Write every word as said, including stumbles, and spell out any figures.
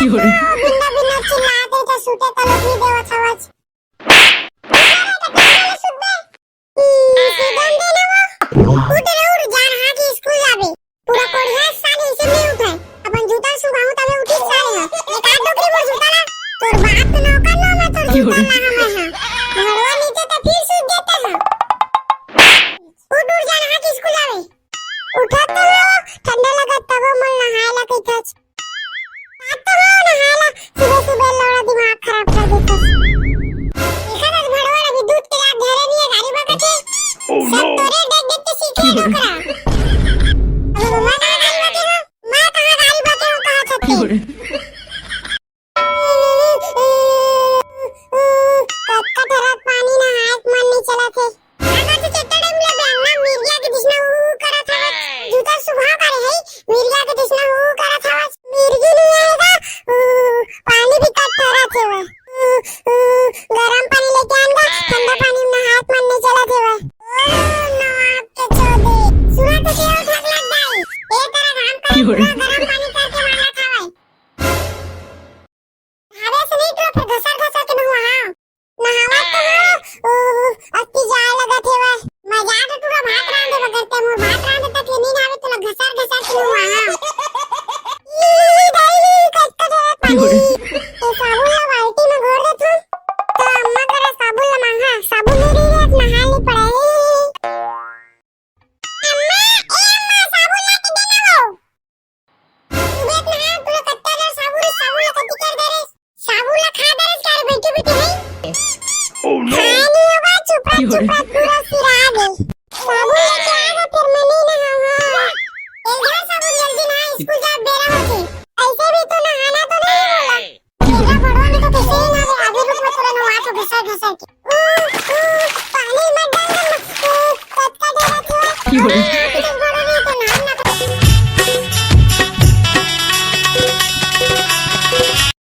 बिन्ना बिन्ना चिल्लात हे त सुते तलो भी देवत हवच। सुते दे ना वो। उठ रे उठ, जान हाँ कि स्कूल जाबे। पूरा कोढ़िया साल ऐसे नहीं उठे। अपन जूता सुखाहूं तबे उठी साले ह। एक आध डोकरी मोर जूता ला। तोर बाप के नौकर नो मैं तोर जूता ला हमें हां। घरवा नीचे त फिर सुत देते हैं। उठ उठ, जान हाँ कि स्कूल जाबे। उठत तो हो, ठंडा लगत तब मोल नहाए ला कहिथच। बात तो हो ना, हाला, सुबह सुबह लौड़ा दिमाग खराब कर देथस। देखा ना, भड़वा अभी दूध के लात धरे नहीं है, गाड़ी बकते। सब तोरे देख देख के सीखे है नौकरा। अब मैं कहाँ गाड़ी बके हूँ? मैं कहाँ गाड़ी बके हूँ, कहाँ छत पे? कतका ठरक पानी नहाए के मन नहीं चला थे। अगर तो चट्टा टाइम ले बेंगना मिर्गिया के दिसना हू करत हवस। जूता सुबह करे है, मिर्गिया के दिसना हू करत हवस। मिर्गी नहीं आएगा, ऊ, पानी भी कट थोड़ा थे वो। ऊ, ऊ, गरम पानी लेके आएगा, ठंडा पानी में हाथ मारने चला थे वो। ओ, नवाब के चौदे। सुना तो क्या उठा के लग गई? ए, तेरा घाम का पूरा गरम पानी करके मांगा था भाई। हवे से नहीं तो फिर घसर घसर के नहुआ, हाँ। नहावा तो हो, ओ, अति जाए लगत हे वह। मजा तो पूरा भात रांधे बगैर ते मोर भात रांधे तक ये नहीं नहावे तो घसर घसर के नहुआ, हाँ। ई, ई, ई, दाई, ई, कतका डरत पानी। ये साबुन ला बाल्टी में घोर दे तू। तो अम्मा करा साबुन ला मांगा, साबुन नहीं रही रे, नहा ले पड़ा है। अम्मा, ए अम्मा, साबुन ला के देना हो। सुबह में हाँ, तू लोग कत्ता डर साबुन, साबुन ला कत्ती कर दे रे। साबुन ला खा दे रे, सारे बैठे बैठे हैं। Oh no। खाए नहीं होगा, चुपरा, चुपरा पूरा सिरा दे। साबुन लेके आ गए, फिर मैं नहीं नहाऊंगा। ए, जा साबुन जल्दी नहा, स्कूल जा, बेरा होते। ऐसे भी तो नहाना तो नहीं बोला। तेरा बड़वा में तो कैसे ही ना दे, आगे रुक, मैं थोड़ा नहा तो घसर घसर के। ऊ, ऊ, पानी मत डाल ना, ऊ, कत्ता डरत हो।